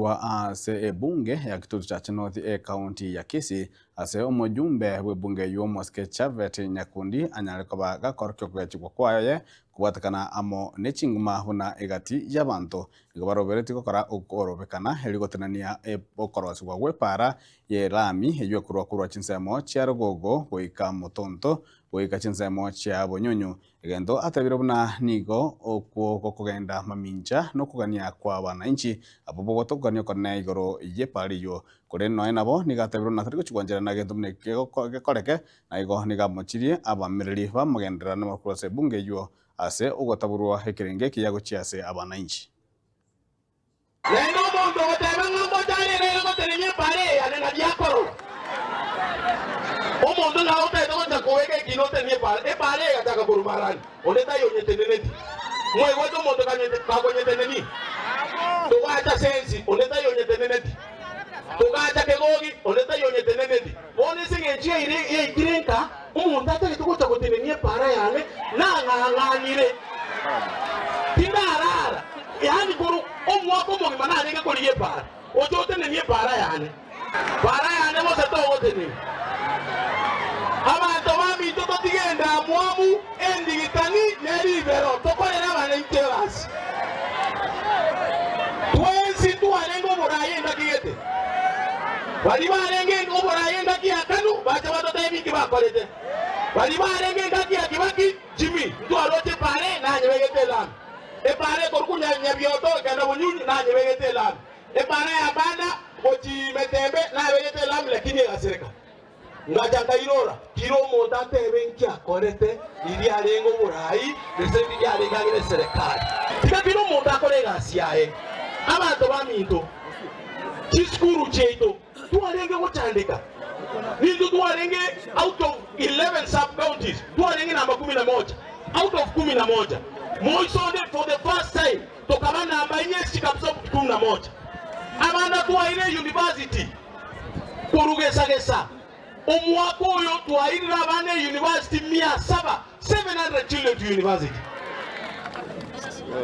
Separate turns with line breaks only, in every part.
Korwa ase ebunge ya Kitutu Chache North ekaunti ya Kisii ase omojumbe bw'ebunge eyio omosike Chavet Nyakundi anyare koba gakorokia okogechigwa kwaye kobwatekana amo nechinguma buna egati y'abanto nigo baroberetie gokora okorobekana erio gotenenia okorosigwa gw'epaara y'elami eyio ekorwa korwa chinsemo chia Rogogo goika Motonto goika chinsemo chia Bonyunyu Egento atebire buna nigo okwo gokogenda mamincha nokogania kw'abanainchi, abwo bogotogania okonene igoro y'epaara eyio. Korende nonya nabo nigo atebire buna tari gochigwanchera na gento buna eki gekoreke, na igo nigo amochirie abamereri bamogenderera nabakorwa ase ebunge eyio ase ogotaborwa ekerengo ekiya gochia ase abanainchi.
Naende omonto ogoteba ng'a ngocha are ere gotenenia epaara eye yane nabio akorora. Omonto nabo otagete gocha kobeka ekiina otenenie epaara, epaara eye egachaka korwa marani, onde taiyo onyeteneneti. Mwaigwete omonto kakonyetenenia? Togacha sensi, onde taiyo onyeteneneti. Togacha kegogi, onde taiyo onyeteneneti. Bono ase engencho yaire yaikire nka, omonto atagete gocha gotenenia epaara yane, nang'ang'anire, tindarara, yaani korwa omwaka omogima narenge korigia epaara, oche otenenie epaara yane. Paara yane gose togotenenia. Abanto baminto totige endamwamu, endigitani, ne ribero, tokorere abanainto egasi. Twensi twarenge oboraai engaki gete. Baria barenge oboraai engaki ya Kanu bacha batotebie inki bakorete. Baria barenge engaki ya Kibaki, Jimmy, ntwaroche epaara nanyebegete elami. Epaara ekorokwa Nyabioto ekenda Bonyunyu nanyebegete elami. Epaara ya Banda gochia Metembe nabegete elami lakini egasireka. Ngacha nkairora, kira omonto atebe inki akorete riria arenge oboraai, gose riria arenge agere eserekari. Tiga kera omonto akore egasi yaye. Abanto baminto, chisukuru chiaito twarenge gochandeka, nintwe twarenge out of 11 sub counties twarenge namba kumi na moja out of kumi na moja. Moisonde for the first time tokaba namba inye chikabisa kumi na moja. Abana twaire university. Korwa gesa-gesa omwaka oyo twairire abana eyunivasiti mia saba, 700 children to university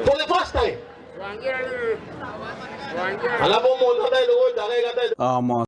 for the first time. Alafu omonto ataete gocha iga iga ataete.